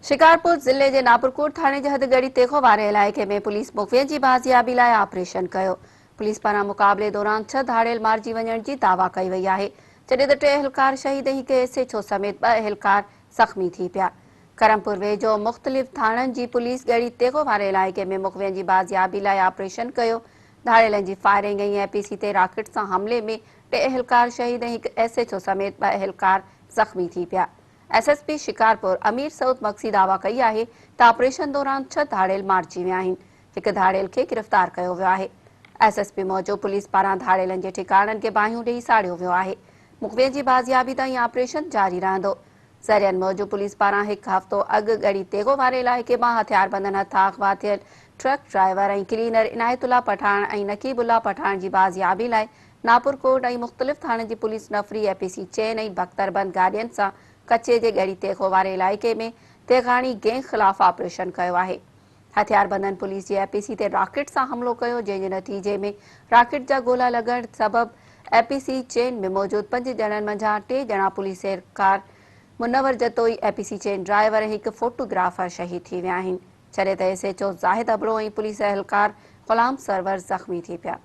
شڪارپور ضلعي جي ناپرڪوٽ ٿاڻي جي حد ڳڙهي تيغو واري علائقي ۾ پوليس مغوين جي بازيابي لاء آپريشن ڪيو. پوليس پاران مقابلي دوران ڇهه ڌاڙيل مارجي وڃڻ جي دعويٰ ڪئي وئي آهي، جڏهن ته ٽي اهلڪار شهيد ۽ هڪ ايس ايڇ او سميت ٻه اهلڪار زخمي ٿي پيا. ڪرمپور ويجهو مختلف ٿاڻن جي پوليس ڳڙهي تيغو واري علائقي ۾ مغوين جي بازيابي لاء آپريشن ڪيو. ڌاڙيلن جي فائرنگ ۽ اي پي سي تي راڪيٽ سان حملي ۾ ٽي اهلڪار شهيد ۽ هڪ ايس ايڇ او سميت ٻه اهلڪار زخمي ٿي پيا. S S P Shikarpur Amir Saud Magsi دعويٰ ڪئي آهي ته آپريشن دوران ڇهه ڌاڙيل مارجي ويا آهن، هڪ ڌاڙيل کي گرفتار ڪيو ويو آهي. ايس ايس پي موجب پوليس پاران ڌاڙيلن جي ٺڪاڻن کي باهيون ڏئي ساڙيو ويو آهي، مغوين جي بازيابي تائين آپريشن جاري رهندو. ذريعن موجب پوليس پاران هڪ هفتو اڳ ڳڙهي تيغو واري علائقي مان هٿياربندن هٿان اغوا ٿيل truck driver ۽ cleaner Inayatullah Pathan ۽ Naqib Ullah Pathan جي بازيابي لاء ناپرڪوٽ ۽ مختلف ٿاڻن جي پوليس نفري اي پي سي چين ۽ بختربند گاڏين سان ڪچي جي ڳڙهي تيغو واري علائقي ۾ تيغاڻي گينگ خلاف آپريشن ڪيو آهي. هٿياربندن پوليس جي اي پي سي تي راڪيٽ سان حملو ڪيو جنهن جي نتيجي ۾ راڪيٽ جا گولا لڳڻ سبب اي پي سي چين ۾ موجود پنج ڄڻن منجهان ٽي ڄڻا پوليس اهلڪار Munawar Jatoi, A P C chain driver ۽ هڪ فوٽو گرافر شهيد ٿي ويا آهن جڏهن ته S H O Zahid Abro ۽ police اهلڪار غلام سرور زخمي ٿي پيا.